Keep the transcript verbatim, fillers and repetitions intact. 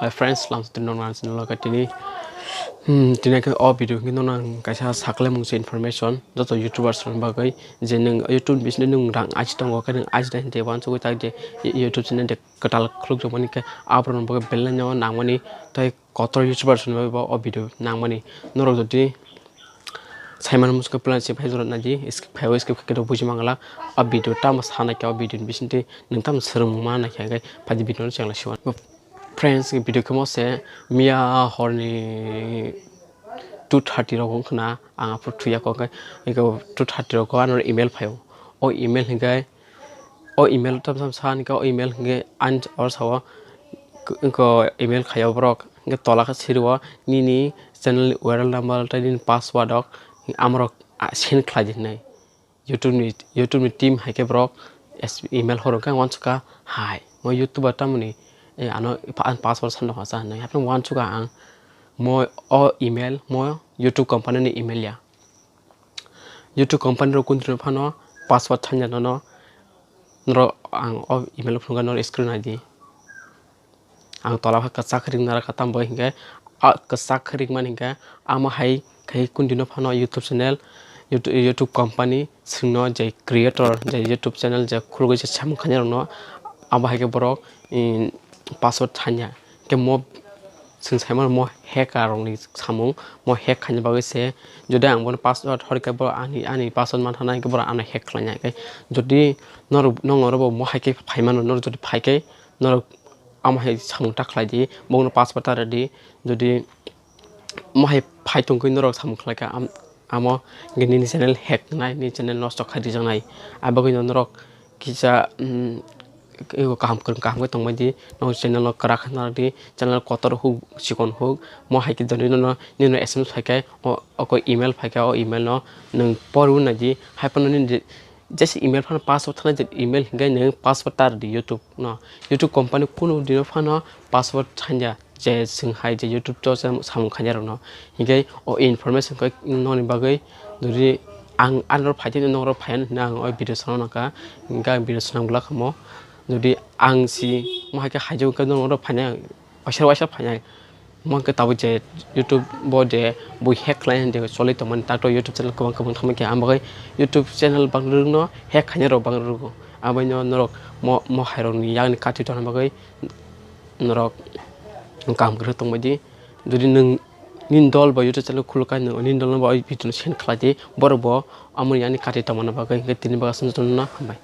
Hi friends, lam sutri nong nang sini loka tini. Hmm, tini ke o video ke nong nang kaisa sakle mung se information joto YouTubers rok bagwi je nung YouTube bisni nung rang aji tongo ke nung aji dai de wan chugwi tak je YouTube channel de kwtal khuluk jomani ke abro bagwi belai no nangmani tai kotor YouTubers rok bagwi bo o video nangmani norok jodi Simon musko plan se phai jora naji skip phai skip khe buji mangala a video tamo sana kya video bisinte nung tamo swrwng ma na kya gai phadi video no chengla siwan. Friends, video khe mo se miya horni two thirty rok wng khna ang aphuru thuya kok khe two thirty rok ano email phaio. O email hinkai o email tam sam sa ni ka o email hinke an or sao ko email khayo borok hinke tola khe siri o nini channel ni U R L number tei nini password rok amorok send khlai di hinai. YouTube ni YouTube ni team hai khe borok email horo khe wansukha hai mo YouTube tamoni ano password sando hasa hinai haphang wansukha ang mo o email mo YouTube company ni email ya. YouTube company rok kundri phano password thanya nono norok ang o email phunukha norok screen naidi. Ang tola khe kwchak ring nara kha tambo hinke a kwchak ring mani hinke amo hai khai kundino phano YouTube channel YouTube company swngno je creator je YouTube channel je khulugwi je samung khainai rokno abo hai khe borok password thanya khe mo Chwng saimano mo hacker rokni samung, mo hack khaina bagwi se. Jodi ang bono password horikhe bo ani, ani password manthanai hwnkhe borok ano hack khlainai. Jodi norok, nong oro bo mo hai khe phaimano, norok jodi phai khe norok amo hai samung ta khlai di, bono password ta rw di. Jodi mo hai phai tongkhe norok samung khlai kha, am-, amo hwnkhe nini channel hack wngnai, nini channel nosto khai rijaknai. Aboni bagwi norok kisa, mm, ego kaham kwrwng kaham khe tongbai di, no channel no kwrak khe narwk di, channel kotor huk chikon huk, mo hai khe jani no nini S M S phai khe o, oko email phai khe o email no nwng porwi nai di, hai phano nini je, jesa email phano password thani je email hinkhe nwng password ta rw di YouTube no, YouTube company kunu dino phano password thanya. Je chwng hai je YouTube to samung khainai rokno hinkhe o information khe nokni bagwi jodi ang ani rok phai tini norok phai hinwi ang o video sana nangkha hinkhe ang video sana glak kha mo jodi ang si mo hai khe haijak khe norok phai nai waisa waisa phai nai mo khe tabuk je YouTube bo je bui hack khlai de choli tongmani tak to YouTube channel kwbang kwbang thangma khe ang bagwi YouTube channel bang rwgno hack khainai rok bang rwgo aboni norok mo mo hai rokni yakni kati tongna bagwi norok kaham kwrwi tongbai di. Jodi nwng nini dol bai YouTube channel khuluk kha, nwng nini dol no bai video no send khlai di, borok bo amo yani kati tongmani bagwi, hinkhe tini bagwi aswk no hambai.